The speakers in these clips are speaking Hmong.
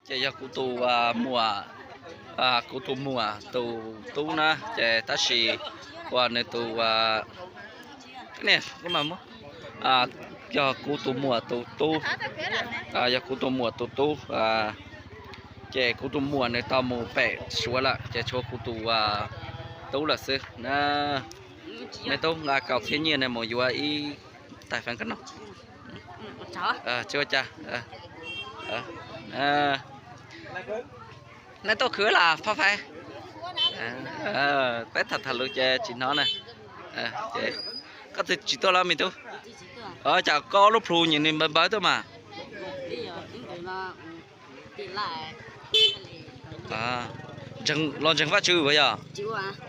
Ces yog kuv tus muam, kuv tus muam tus tub na, ces tab sis uas nws tus, yog kuv tus muam tus tub, yog kuv tus muam tus tub, ces kuv tus muam nws tau mus pem Suav lawm, ces tshuav kuv tus tub lawm xwb na. Me tub, nqa kaum txhiab nyiaj no mus yuav ib tais feem kab no. Tsis ua cas. Nej tuaj khwv los Phaj Fais? Peb tham tham lus ces tsis hnov na. Koj twb tsis tuaj los me tub? Cas koj lub plhu nyiam nws npawv npawv tuaj mas. Los ntseeg Vajtswv puas yog?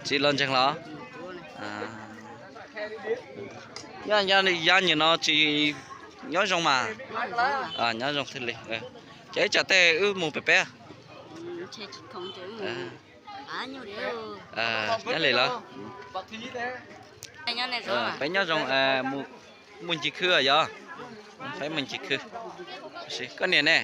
Tsis los ntseeg los? Yog nyiam no tsis nyob zoo mas. Nyob zoo thiaj li. Ces ib tsam tej wb mus pem peb. Nyob li los? Peb nyob zoo, mus ncig khw yog? Peb mus ncig khw. Koj niam ne?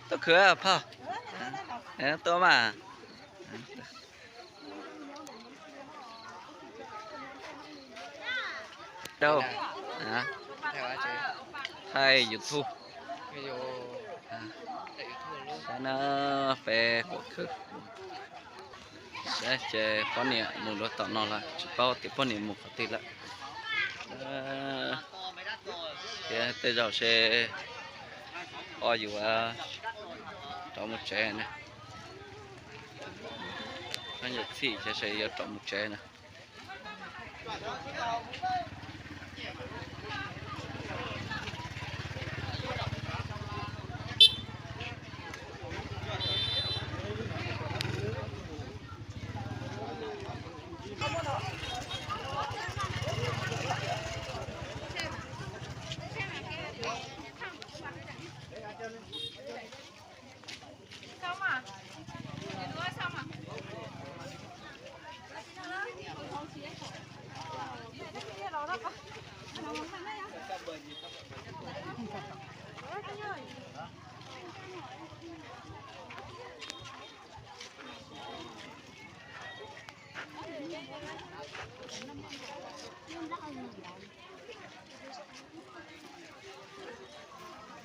Tuaj khwv phauj, tuaj mas. Thaij YouTube. Saib na, peb quam khwv. Saib ces poj niam mus dua tom no lawm, tsis paub tias poj niam mus qhov twg lawm. Thiab tej zaum seb o yuav rov mus tsev na. Koj yuav txhij ces seb yuav rov mus tsev na.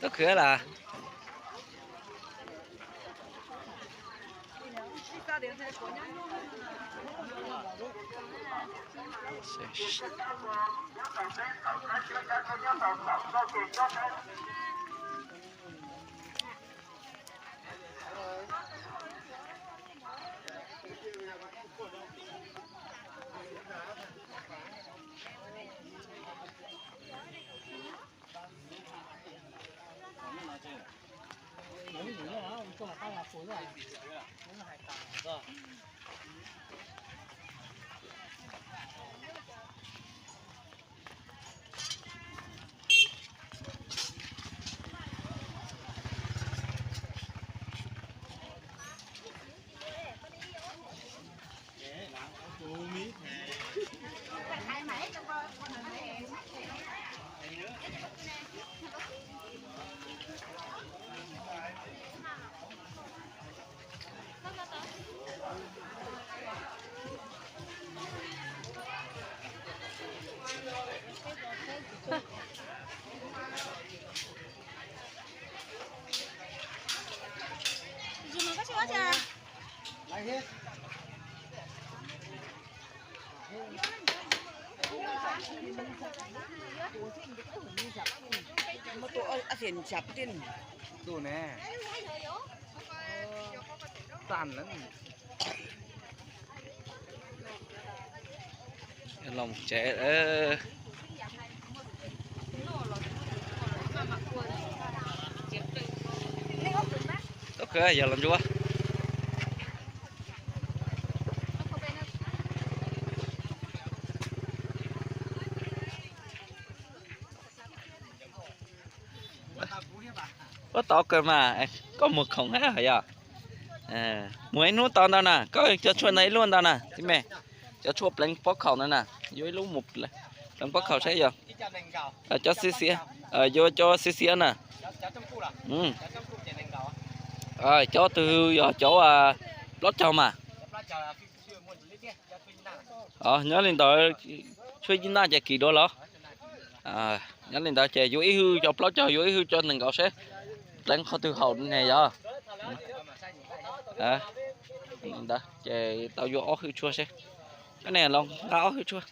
Tuaj khwv lawm. Los tsev. Tuaj khwv yog los ntsuab. Ua tau kawg mas, koj muag khoom hab yog? Muag ib hnub tau ntau na, koj cov tshuaj ntawd ib luaj ntau na txiv me. Cov tshuaj pleev pob khaum ntawd na. Yuav ib lub mus pleev pob khaum saib yog cov xiab xiab, yuav cov xiab xiab na. Cov twg yog cov plaub caug mas. Nyob li ntawd, tshuaj yij naj ces kim dua los. Nyob li ntawd ces yuav ib hwj cov plaub caug, yuav ib hwj cov nees nkaum seb pleev qhov twg haum ne yog. Ntawd ces tau yuav ob hwj tshuaj seb. Koj niam los nqa ob hwj tshuaj.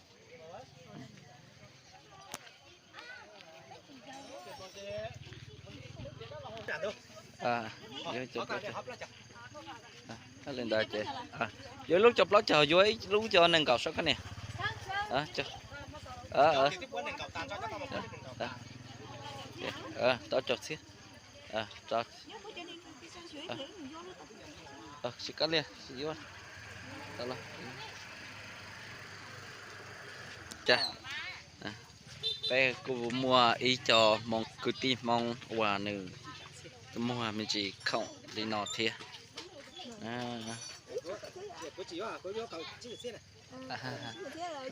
Li ntawd ces yuav lub cov plaub caug, yuav ib lub cov nees nkaum seb koj niam. Rau caum txhiab. Tsis kab liaj, tsis yuav. Peb kuj muaj ib co Hmoob, kwv tij Hmoob uas nws muag me ntsis khoom li no thiab.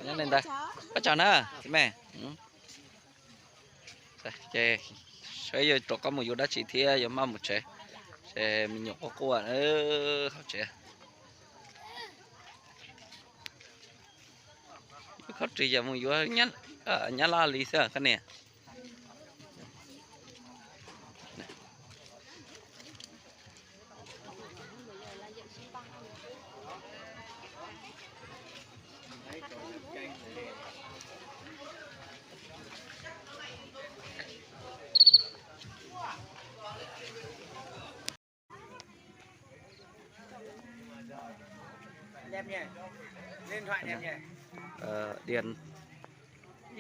Nyob li ntawd, pab tsaug na me. Ces saib yuav rov qab mus yuav dab tsi thiab yuav maj mus tsev, ces me nyuam quaj quaj hauv tsev. Yuav khob ris yog mus yuav Nyab Laj li xwb koj niam.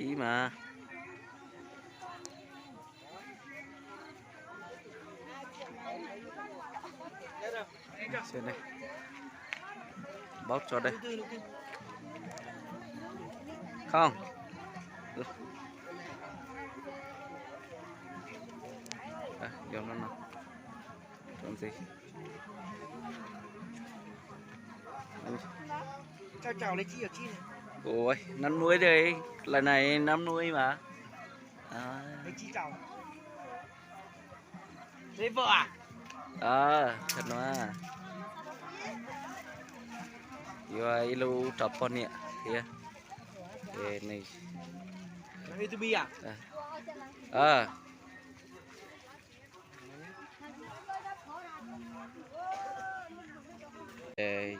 Ib mas. Paub tso dej. Không. Ua, năm mươi đây, lần này năm mươi mà. Yuav ib lub rau poj niam thiab.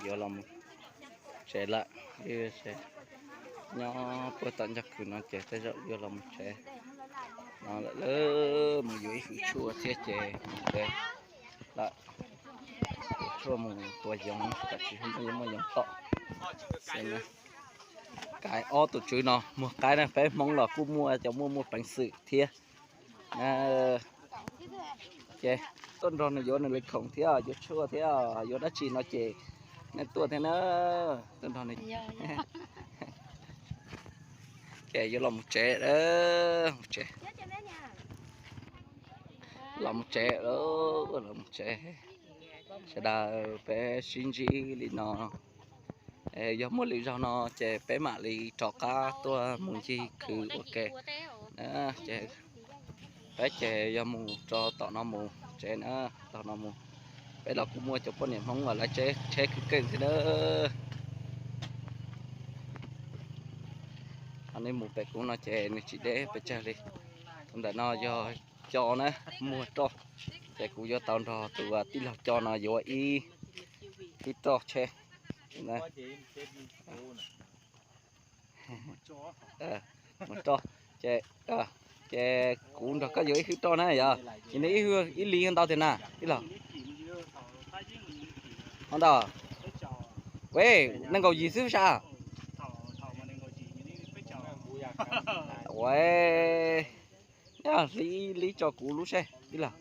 Yuav los tsev lawm, nyob puag tom ncauj kws no ces tej zaum yuav los mus tsev no lawm, mus yuav ib hwj tshuaj thiab ces mus tsev lawm. Yuav tshuaj mus tua yoov, tam sim no yuav muaj yoov tom. Qaib ob tug tswv no muag qaib na, peb Hmoob los kuj muaj cov muaj muaj peev xwm thiab. Ces tuaj nrog nws yuav nws li khoom thiab yuav tshuaj thiab yuav dab tsi no ces nej tuaj thiab na, tuaj nrog nws. Ces yuav los mus tsev, mus tsev, los mus tsev, los mus tsev. Sawv daws peb sib ntsib li no, yog muaj lwm zaug no ces peb mam li rov qab tuaj mus ncig khwv ua ke. Ces peb ces yog mus rau tom no mus tsev na, tom no mus. Peb los kuj muaj cov poj niam Hmoob uas lawv tsheb khwv keej thiab na. Ho nej mus pem kuv no ces nws tsis deb pes tsawg li. Tus ntawm no yog co na, muag roj, ces kuv yuav tau nrog tus tij laug co no yuav ib, ib roj tsheb. Mus roj, ces kuv nrog koj yuav ib hwj roj na yog. Ces nws ib hwj ib li ntau tiag na tij laug? Ntau, nees nkaum yim xwb sas. Ua, nyob hli ib li tso kuv lub seb tij laug.